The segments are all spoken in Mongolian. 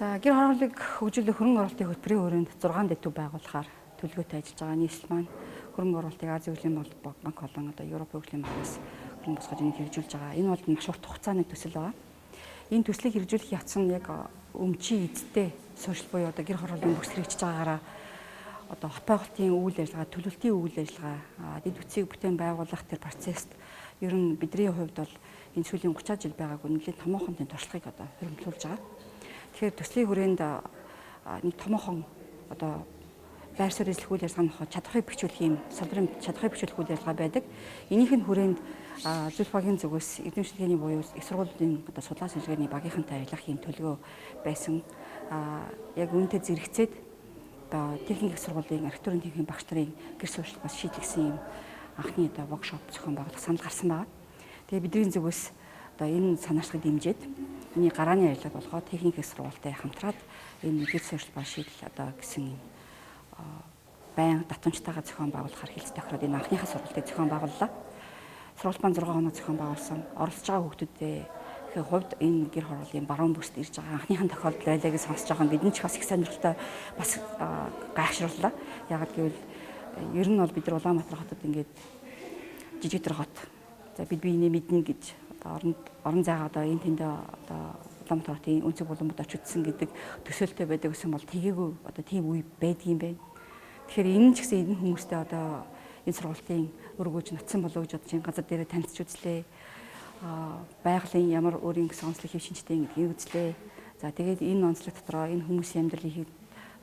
За, гэр хорооллыг хөгжүүлэх хөрөнгө оруулалтын хөтөлбөрийн хүрээнд 6 дэд төв байгуулахаар төлөвлөгөөтэй ажиллаж байгаа. Нийслэл маань хөрөнгө оруулалтыг Азийн хөгжлийн банк болон одоо Европын хөгжлийн банкнаас хөрөнгө босгож энийг хэрэгжүүлж байгаа. Энэ бол маш урт хугацааны төсөл байгаа. Энэ төслийг хэрэгжүүлэх явц нь яг өмчийн эзэдтэй суурьшил буюу одоо гэр хорооллын бүс хэрэгжиж байгаагаараа одоо хот байгуулалтын үйл ажиллагаа, төлөвлөлтийн үйл ажиллагаа, дэд бүтцийг бүтээн байгуулах тэр процесст ер нь бидний хувьд бол энэ сүүлийн 30 жил байгаагүй нэлээд томоохон тийм туршлагыг одоо хуримтлуулж байгаа. Тэгэхээр төслийн хүрээнд нэг томоохон одоо байр суурь эзлэх үйл ажиллагааны чадварыг бэхжүүлэх юм салбарын чадварыг бэхжүүлэх үйл ажиллагаа байдаг. Энийх нь хүрээнд зөвлөх багийн зүгээс эрдэм шинжилгээний буюу их сургуулийн одоо судлаа шинжилгээний багийнхантай ажиллах юм төлөвлөгөө байсан. Яг үүнтэй зэрэгцээд одоо техник их сургуулийн архитектурын техникийн багш нарын гэр суурьшил бас шийдлэгсэн юм анхны одоо воркшоп зохион байгуулах санал гарсан байна. Тэгээ бидний зүгээс одоо энэ санаачлагыг дэмжиж миний гарааны ажиллаг болгоод техник их сургуультай хамтраад энэ гэр суурьшил ба шийдэл одоо гэсэн юм байн давтамжтайгаа зохион байгуулахаар хэлц тохироод энэ анхныхаа сургалтыг зохион байгууллаа. Сургалт маань 6 хоног зохион байгуулсан. Оролцож байгаа хүүхдүүдээ хувьд энэ гэр хорооллын баруун бүсд ирж байгаа анхныхын тохиолдол байлаа гэж сонсож байгаа нь бидний ч бас их сонирхолтой, бас гайхшрууллаа. Яагаад гэвэл ер нь бол бид нар Улаанбаатар хотод ингээд жижиг төр хот. За, бид биенээ мэднэ гэж одоо орон зайгаа одоо энэ тэндээ одоо Улаанбаатар хотын өнцөг буланбад очиж үзсэн гэдэг төсөөлтөй байдаг гэсэн бол тэгээгүй одоо тийм үе байдгийм байна. Тэгэхээр энэ ч гэсэн энэ хүмүүстэй одоо энэ сургалтын өргөж нотсон болов уу гэж бодож энэ газар дээрээ танилцж үзлээ. Байгалийн ямар өөрийн гэсэн онцлог хэв шинжтэй гэдгийг үзлээ. За, тэгээд энэ онцлог дотроо энэ хүмүүсийн амьдралын хэв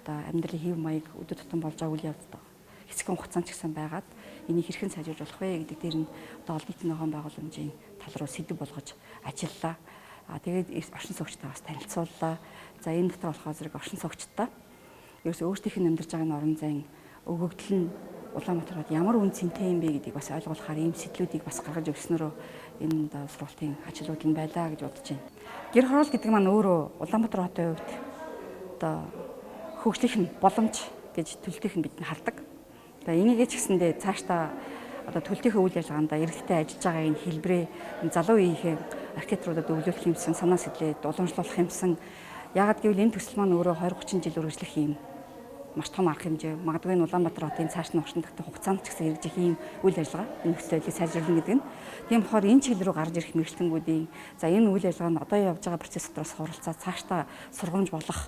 одоо амьдралын хэв маяг, өдөр тутам болж байгаа үйл явдал хэсэгэн хугацаанд ч гэсэн байгаад энийг хэрхэн сайжруулж болох вэ гэдэг дээр нь одоо олон нийтийн ногоон байгууламжийн тал руу сэдэв болгож ажиллалаа. Тэгээд оршин суугчтай бас танилцууллаа. За, энэ дотор болохоор зэрэг оршин суугчтай ерөөсөө өөрсдийнх нь амьдарч байгаа орон зайн өгөгдөл нь Улаанбаатар хот ямар үн цэнтэй юм бэ гэдгийг бас ойлгуулахаар ийм сэтлүүдийг бас гаргаж өгснөрөө энэ сургалтын ажлууд нь байлаа гэж бодож байна. Гэр хороол гэдэг маань өөрөө Улаанбаатар хотын хувьд одоо хөгжлөх нь боломж гэж төлөлтийнх нь бид хардаг. Одоо энийг ч гэсэндээ цаашдаа одоо төлөлтийнхөө үйл ажиллагаанд иргэдтэй ажиллаж байгаа энэ хэлбэрээ залуу үеийнхээ архитекторуудад өвлүүлэх юмсан, санаа сэтлээд уламжлуулах юмсан. Яагаад гэвэл энэ төсөл маань өөрөө 20 30 жил үргэлжлэх юм маш том арга хэмжээ. Магадгүй энэ Улаанбаатар хотын цааш нь оршин тогтох хугацаанд ч гэсэн хэрэгжих ийм үйл ажиллагаа энэ нөхцөл байдлыг сайжруулна гэдэг нь. Тийм болохоор энэ чиглэл рүү гарч ирэх мэргэжилтэнгүүдийн за энэ үйл ажиллагаа нь одоо явж байгаа процесс дотроос суралцаад цаашдаа сургамж болох,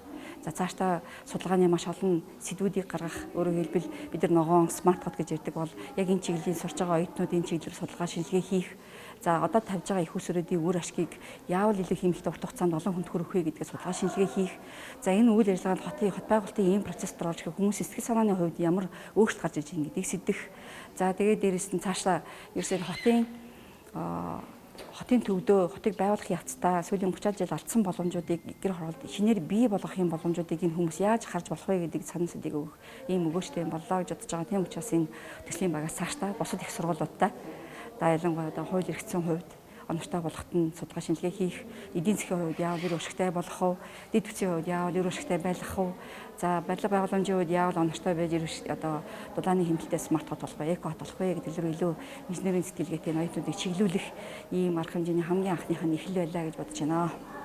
за цаашдаа судалгааны маш олон сэдвүүдийг гаргах, өөрөөр хэлбэл бид нар ногоон смарт хот гэж ярьдаг бол яг энэ чиглэлийн сурч байгаа оюутнууд энэ чиглэлээр судалгаа шинжилгээ хийх, за одоо тавьж байгаа их усруудын үр ашгийг яавал илүү хэмнэлтэй урт хугацаанд олон хүнд хүргэх вэ гэдгээ судалгаа шинжилгээ хийх, за энэ үйл ажиллагаанд хотын хот байгуулалтын ийм процесс дотор орж ирэх хүмүүсийн сэтгэл санааны хувьд ямар өөрчлөлт гарч иж байгаа гэдгийг сэдэх, за тэгээд дээрэс нь цаашаа ерөөсөө хотын төвдөө хотыг байгуулах явцдаа сүүлийн 30 жил алдсан боломжуудыг гэр хороолд шинээр бий болгох юм боломжуудыг энэ хүмүүс яаж харж болох вэ гэдгийг санал сэдийг өгөх ийм өгөөжтэй юм боллоо гэж бодож байгаа. Тийм учраас энэ төслийн багаас цаашдаа бусад их сургуулиудтай одоо ялангуяа одоо хууль эрхцэн хувьд оновчтой болоход нь судалгаа шинжилгээ хийх, эдийн засгийн хувьд яавал үр ашигтай болох вэ, дэд бүтцийн хувьд яавал үр ашигтай байх вэ, за барилга байгууламжийн хувьд яавал оновчтой байж одоо дулааны хэмнэлттэй смарт хот болох вэ, эко хот болох вэ гэдэг рүү илүү инженерийн сэтгэлгээтэй оюутнуудыг чиглүүлэх ийм арга хэмжээний хамгийн анхных нь эхлэл байлаа гэж бодож байна.